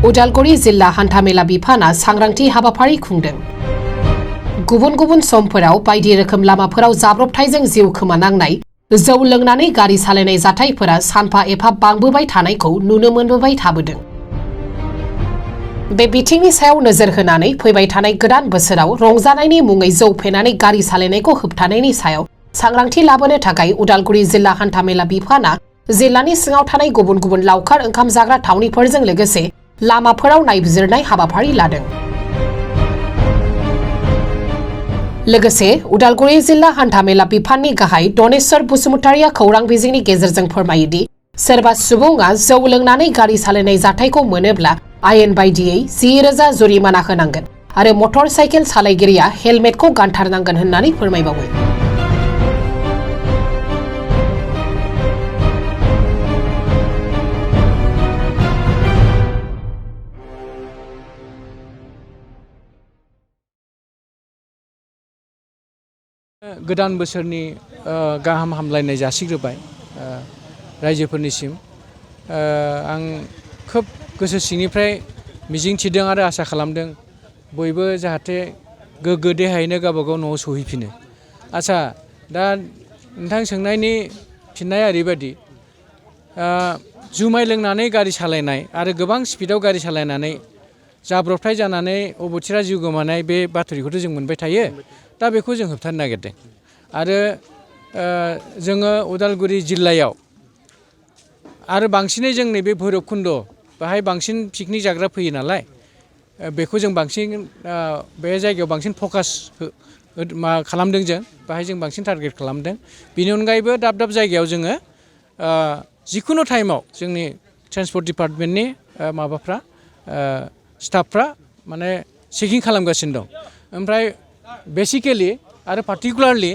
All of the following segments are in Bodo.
उदालगुरि जिल्ला हान्थामेला बिफाना सांग्रांथि हाबाफारि खुंदों। गुबुन गुबुन समफोराव बायदि रोखोम लामाफोराव जाब्रबथायजों जिउ खोमानांनाय, जौ लोंनानै गारि सालायनाय जाथायफोरा सानफा एफा बांबोबाय थानायखौ नुनो मोनबोबाय थाबोदों। बे बिथिंनि सायाव नोजोर होनानै फैबाय थानाय गोदान बोसोराव रंजानायनि मुङै जौ फेनानै गारि सालायनायखौ होबथानायनि सायाव सांग्रांथि लाबोनो थाखाय उदालगुरि जिल्ला हान्थामेला बिफाना जिल्लानि सिङाव थानाय गुबुन गुबुन लावखार ओंखाम जाग्रा थावनिफोरजों लोगोसे लामाफोराव नायबिजिरनाय हाबाफारि लादों। लोगोसे उदालगुरि जिल्ला हान्थामेला बिफाननि गाहाय दनेश्वर बसुमतारिया खौरां बिजोंनि गेजेरजों फोरमायोदि सोरबा सुबुङा जौ लोंनानै गारि सालायनाय जाथायखौ मोनोब्ला आयेन बायदियै 10,000 जुरिमाना होनांगोन आरो मटर साइकेल सालायगिरिया हेलमेटखौ गानथारनांगोन होननानै फोरमायबावो। गोदान बोसोरनि गाहाम हामलायनाय जासिग्रोबाय रायजोफोरनिसिम। आं खोब गोसो सिंनिफ्राय मिजिंथिदों आरो आसा खालामदों बयबो जाहाथे गोग्गो देहायैनो गावबागाव न'आव सहैफिनो। आच्छा, दा नोंथां सोंनायनि फिननाया ओरैबायदि, जुमाय लोंनानै गारि सालायनाय आरो गोबां स्पिडआव गारि सालायनानै जाब्रबथाय जानानै अबथिरा जिउ गोमानाय बे बाथ्राखौथ' जों मोनबाय थायो। दा बेखौ जों होबथानो नागिरदों आरो जोङो उदालगुरि जिल्लायाव आरो बांसिनै जों नैबे भैरबकुन्द बाहाय बांसिन पिकनिक जाग्रा फैयो नालाय, बेखौ जों बांसिन बे जायगायाव बांसिन फकास खालामदों जों, बाहाय जों बांसिन टारगेट खालामदों। बेनि अनगायैबो दाब दाब जायगायाव जोङो जिखुनु टाइमाव जोंनि ट्रेन्सपर्ट डिपार्टमेन्टनि माबाफ्रा स्टाफफ्रा माने चेकिं खालामगासिनो दं। ओमफ्राय बेसिकेलि आरो पार्टिकुलारलि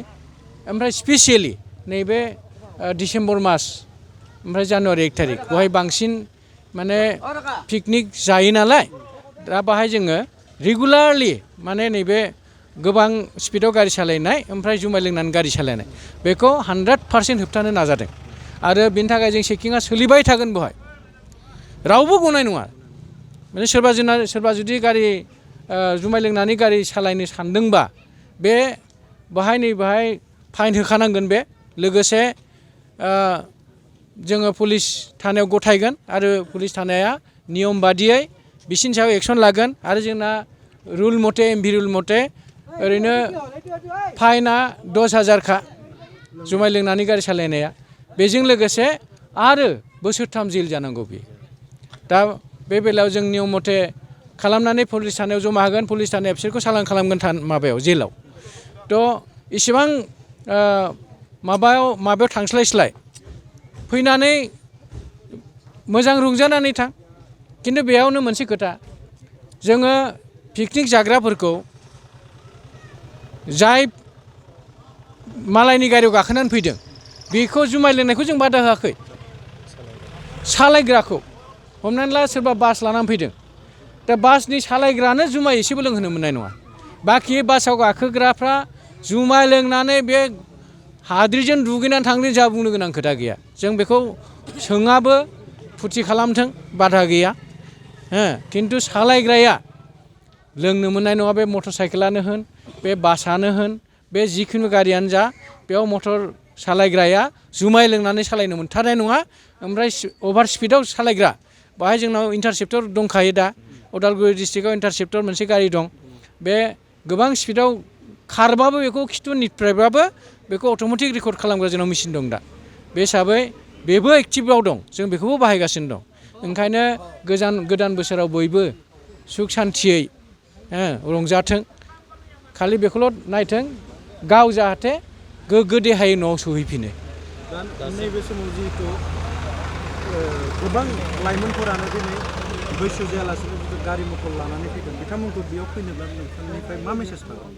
ओमफ्राय स्पेसियेलि नैबे डिसेम्बर मास ओमफ्राय जानुवारि 1 तारिख बेवहाय बांसिन माने पिकनिक जायो नालाय, दा बाहाय जोङो रेगुलारलि माने नैबे गोबां स्पिडआव गारि सालायनाय ओमफ्राय जुमाय लोंनानै गारि सालायनाय बेखौ 100% होबथानो नाजादों आरो बेनि थाखाय जों चेकिंआ सोलिबाय थागोन। बेवहाय रावबो गनाय नङा। माने सोरबा जुदि गारि जुमाय लोंनानै गारि सालायनो सानदोंबा बे बाहाय फाइन होखानांगोन। बे लोगोसे जोङो पुलिस थानायाव गथायगोन आरो पुलिस थानाया नियम बादियै बिसिनि सायाव एक्सन लागोन आरो जोंना रुल मथे एमभि रुल मथे ओरैनो फाइना 10,000 जुमाय लोंनानै गारि सालायनाया, बेजों लोगोसे आरो बोसोरथाम जेल जानांगौ। बे दा बे बेलायाव जों नियम मथे खालामनानै पुलिस थानायाव जमा होगोन, पुलिस थानाया बिसोरखौ सालान खालामगोन माबायाव जेलाव। थ' इसेबां माबायाव थांस्लायस्लाय फैनानै मोजां रंजानानै थां। खिन्थु बेयावनो मोनसे खोथा, जोङो पिकनिक जाग्राफोरखौ जाय मालायनि गारियाव गाखोनानै फैदों बेखौ जुमाय लोंनायखौ जों बादा होआखै। सालायग्राखौ हमनानै ला सोरबा बास लानानै फैदों, दा बासनि सालायग्रानो जुमाय एसेबो लोंहोनो मोननाय नङा। बाखि बासाव गाखोग्राफ्रा जुमाय लोंनानै बे हाद्रिजों दुगैनानै थांनो जा बुंनो गोनां खोथा गैया। जों बेखौ सोङाबो, फुरथि खालामथों, बाधा गैया। खिन्थु सालायग्राया लोंनो मोननाय नङा। बे मटर साइकेलानो होन, बे बासानो होन, बे जिखुनु गारियानो जा, बेयाव मटर सालायग्राया जुमाय लोंनानै सालायनो मोनथारनाय नङा। ओमफ्राय अभार स्पिडआव सालायग्रा बाहाय जोंनाव इन्टारसेप्टर दंखायो। दा उदालगुरि डिस्ट्रिक्टआव इन्टारसेप्टर मोनसे गारि दं। बे गोबां स्पिडआव खारबाबो बेखौ खिथुनिफ्रायबाबो बेखौ अट'मेटिक रेकर्ड खालामग्रा जोंनाव मेसिन दं। दा बे हिसाबै बेबो एक्टिभआव दं, जों बेखौबो बाहायगासिनो दं। ओंखायनो गोदान बोसोराव बयबो सुख सान्थियै रंजाथों, खालि बेखौल' नायथों गाव जाहाथे गोग्गो देहायै न'आव सहैफिनो। नैबे समाव जिहेतु गोबां लाइमोनफोरानो दिनै बैसो जायालासिनो गारि मटर लानानै फैगोन, बिथांमोनखौ बेयाव फैनोब्ला नोंथांनिफ्राय मा मेसेज थागोन?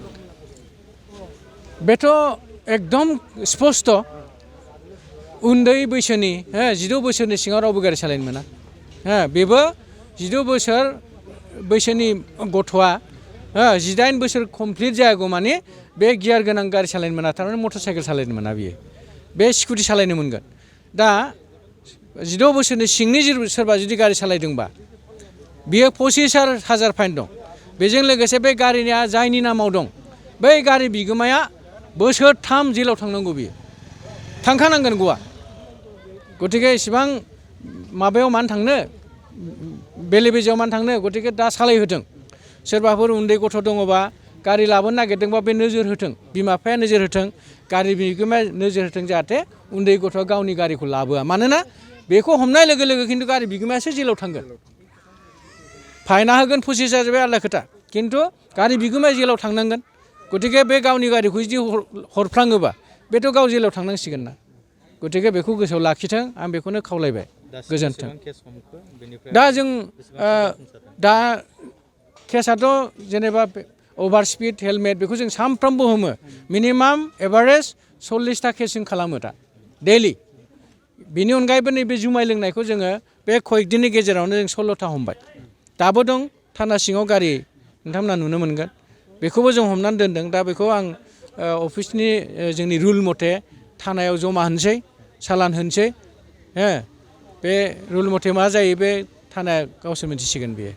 बेथ' एकदम स्पस्ट'। उन्दै बैसोनि 16 बोसोरनि सिङाव रावबो गारि सालायनो मोना। बेबो 16 बोसोर बैसोनि गथ'आ 18 बोसोर कमप्लिट जायागौ माने बे गियार गोनां गारि सालायनो मोना, थारमाने मटर साइकेल सालायनो मोना। बियो बे स्कुटि सालायनो मोनगोन। दा 16 बोसोरनि सिंनि सोरबा जुदि गारि सालायदोंबा बियो 25,000 फाइन दं। बेजों लोगोसे बे गारिनिया जायनि नामाव दं बै गारि बिगोमाया बोसोरथाम जेलाव थांनांगौ बियो थांखानांगोन गवा। गतिके इसेबां माबायाव मानो थांनो बेले बेजेयाव मानो थांनो गतिके दा सालायहोथों सोरबाफोर उन्दै गथ' दङबा गारि लाबोनो नागिरदोंबा बे नोजोर होथों बिमा बिफाया नोजोर होथों गारि बिगोमाया नोजोर होथों जाहाथे उन्दै गथ'आ गावनि गारिखौ लाबोआ मानोना बेखौ हमनाय लोगो लोगो खिन्थु गारि बिगोमायासो जेलाव थांगोन फाइना होगोन 25,000 बे आलादा खोथा खिन्थु गारि बिगोमाया जेलाव थांनांगोन। गतिके बे गावनि गारिखौ जुदि हरफ्लाङोबा बेथ' गाव जेलाव थांनांसिगोन ना गतिके बेखौ गोसोआव लाखिथों आं बेखौनो खावलायबाय गोजोन्थों। दा जों दा केसाथ' जेनेबा अभार स्पिड हेलमेट बेखौ जों सानफ्रामबो हमो मिनिमाम एभारेज 40टा केसिं खालामो दा डेलि। बिनि अनगायैबो नैबे जुमाय लोंनायखौ जोङो बे कয়েকदिननि गेजेरावनो जों 16टा हमबाय। दाबो दं थाना सिङाव गारि नोंथांमोना नुनो मोनगोन बेखौबो जों हमनानै दोनदों। दा बेखौ आं अफिसनि जोंनि रुल मथे थानायाव जमा होनोसै सालान होनोसै बे रुल मथे मा जायो बे थानाया गावसोर मिथिसिगोन बेयो।